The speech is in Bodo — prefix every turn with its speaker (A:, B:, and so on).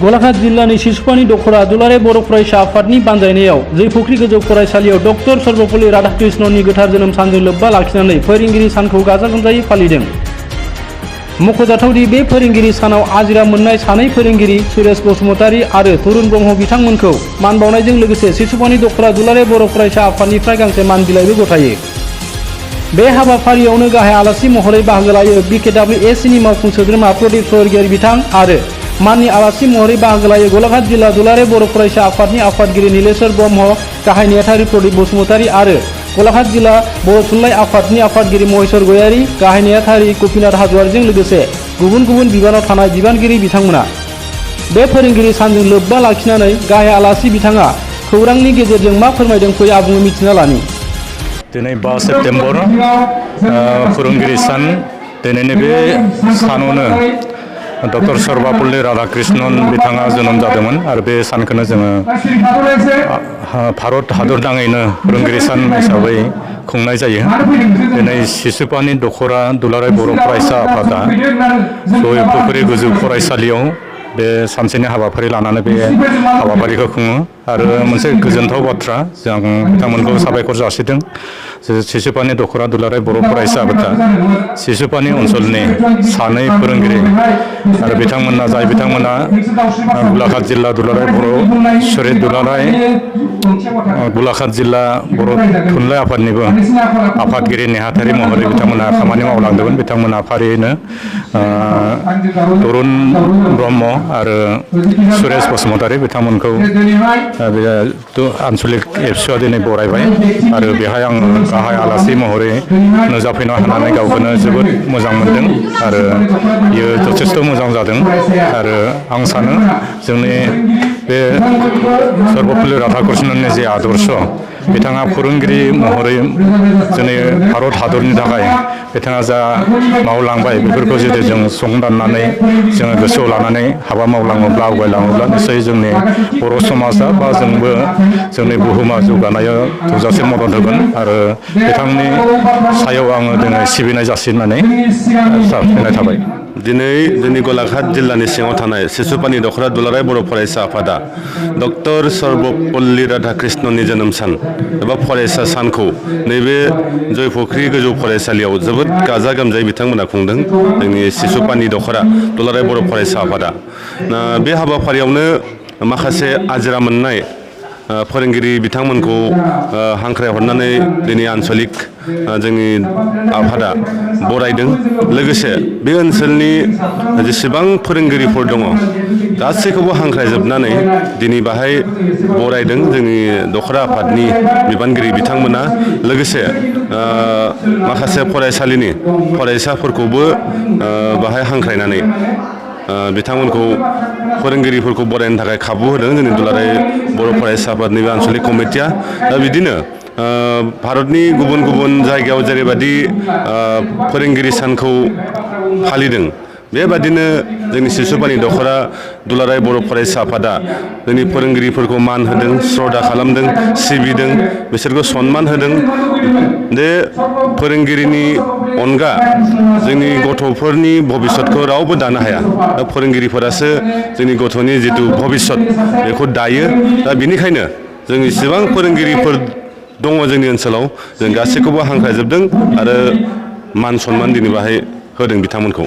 A: गलाघाट जिल्लानि सिसुपानि दखरा दुलाराय बर' फरायसा आफादनि बानजायनायाव जयफुख्रि गोजौ फरायसालियाव डक्टर सर्वपल्ली राधाकृष्णननि गोथार जोनोम सानजों लोब्बा लाखिनानै फोरोंगिरि सानखौ गाजा गोमजायै फालिदों। मख'जाथावदि बे फोरोंगिरि सानाव आजिरा मोननाय सानै फोरोंगिरि सुरेश बसुमतारी आरो तरुण ब्रह्म बिथांमोनखौ मान बावनायजों लोगोसे सिसुपानि दखरा दुलाराय बर' फरायसा आफादनिफ्राय गांसे मान बिलाइबो गथायो। बे हाबाफारियावनो गाहाय आलासि महरै बाहागो लायो BKWACनि मावफुं सोद्रोमा प्रदीप स्वरगियारि बिथां आरो माननि आलासि महरै बाहागो लायो गलाघाट जिल्ला दुलाराय बर' फरायसा आफादनि आफादगिरि नीलेश्वर ब्रह्म, गाहाय नेहाथारि प्रदीप बसुमतारी आरो गलाघाट जिल्ला बर' थुनलाइ आफादनि आफादगिरि महेश्वर गयारी, गाहाय नेहाथारि गपिनाथ हाज'वारिजों लोगोसे गुबुन गुबुन बिबानाव थानाय बिबानगिरि बिथांमोना। बे फोरोंगिरि सानजों लोब्बा लाखिनानै गाहाय आलासि बिथाङा खौरांनि गेजेरजों मा फोरमायदों फै आबुङै मिथिना लानि।
B: दिनै 5 सेप्तेम्बर फोरोंगिरि सान। दिनैनि बे सानावनो डक्टर सर्वपल्ली राधाकृष्णन बिथाङा जोनोम जादोंमोन आरो बे सानखौनो जोङो भारत हादरनाङैनो फोरोंगिरि सान हिसाबै खुंनाय जायो। दिनै सिसुपानि दखरा दुलाराय बर' फरायसा आफादा जयफुख्रि गोजौ फरायसालियाव बे सानसेनि हाबाफारि लानानै बे हाबाफारिखौ खुङो आरो मोनसे गोजोनथाव बाथ्रा जों बिथांमोनखौ साबायखर जासिदों। सिसुपानि दखरा दुलाराय बर' फरायसा आफादा सिसुपानि ओनसोलनि सानै फोरोंगिरि आरो बिथांमोना गलाघाट जिल्ला दुलाराय बर' गलाघाट जिल्ला बर' थुनलाइ आफादनिबो आफादगिरि नेहाथारि महरै बिथांमोना खामानि मावलांदोंमोन। बिथांमोना फारियैनो तरुण ब्रह्म आरो सुरेश बसुमतारी बिथांमोनखौ आन्चलिक एबसुआ दिनै बरायबाय आरो बेहाय आं गाहाय आलासि महरै नुजाफैनो हानानै गावखौनो जोबोद मोजां मोनदों आरो बियो जथेस्थ' मोजां जादों आरो आं सानो जोंनि बे सर्वपल्ली राधाकृष्णननि जे आदर्श बिथाङा फोरोंगिरि महरै जोंनि भारत हादरनि थाखाय बिथाङा जा मावलांबाय बेफोरखौ जुदि जों संदाननानै जोङो गोसोआव लानानै हाबा मावलाङोब्ला आवगायलाङोब्ला निस्सय जोंनि बर' समाजा बा जोंबो जोंनि बुहुमा जौगानायाव थोजासे मदद होगोन आरो बिथांनि सायाव आङो दिनै सिबिनाय जासिनानै साबायखर थाबाय।
C: दिनै जोंनि गलाघाट जिल्लानि सिङाव थानाय सिसुपानि दखरा दुलाराय बर' फरायसा आफादा डक्टर सर्वपल्ली राधाकृष्णननि जोनोम सान एबा फरायसा सानखौ नैबे जयफुख्रि गोजौ फरायसालियाव जोबोद गाजा गोमजायै बिथांमोना खुंदों। जोंनि सिसुपानि दखरा दुलाराय बर' फरायसा आफादा बे हाबाफारियावनो माखासे आजिरा मोननाय फोरोंगिरि बिथांमोनखौ हांख्रायहरनानै दिनै आन्चलिक जोंनि आफादा बरायदों। लोगोसे बे ओनसोलनि जेसेबां फोरोंगिरिफोर दङ गासैखौबो हांख्रायजोबनानै दिनै बाहाय बरायदों जोंनि दखरा आफादनि बिबानगिरि बिथांमोना। लोगोसे माखासे फरायसालिनि फरायसाफोरखौबो बाहाय हांख्रायनानै बिथांमोनखौ फोरोंगिरिफोरखौ बरायनो थाखाय खाबु होदों जोंनि दुलाराय बर' फरायसा आफादनि आन्चलिक कमिटिया। दा बिदिनो भारतनि गुबुन गुबुन जायगायाव जेरैबायदि फोरोंगिरि सानखौ फालिदों बेबादिनो जोंनि सिसुपानि दखरा दुलाराय बर' फरायसा आफादा जोंनि फोरोंगिरिफोरखौ मान होदों, श्रद्धा खालामदों, सिबिदों, बिसोरखौ सनमान होदों। बे फोरोंगिरिनि अनगा जोंनि गथ'फोरनि भबिष्यतखौ रावबो दानो हाया। दा फोरोंगिरिफोरासो जोंनि गथ'नि जिथु भबिष्यत बेखौ दायो। दा बेनिखायनो जों इसेबां फोरोंगिरिफोर दङ जोंनि ओनसोलाव जों गासैखौबो हांख्रायजोबदों आरो मान सनमान दिनै बाहाय होदों बिथांमोनखौ।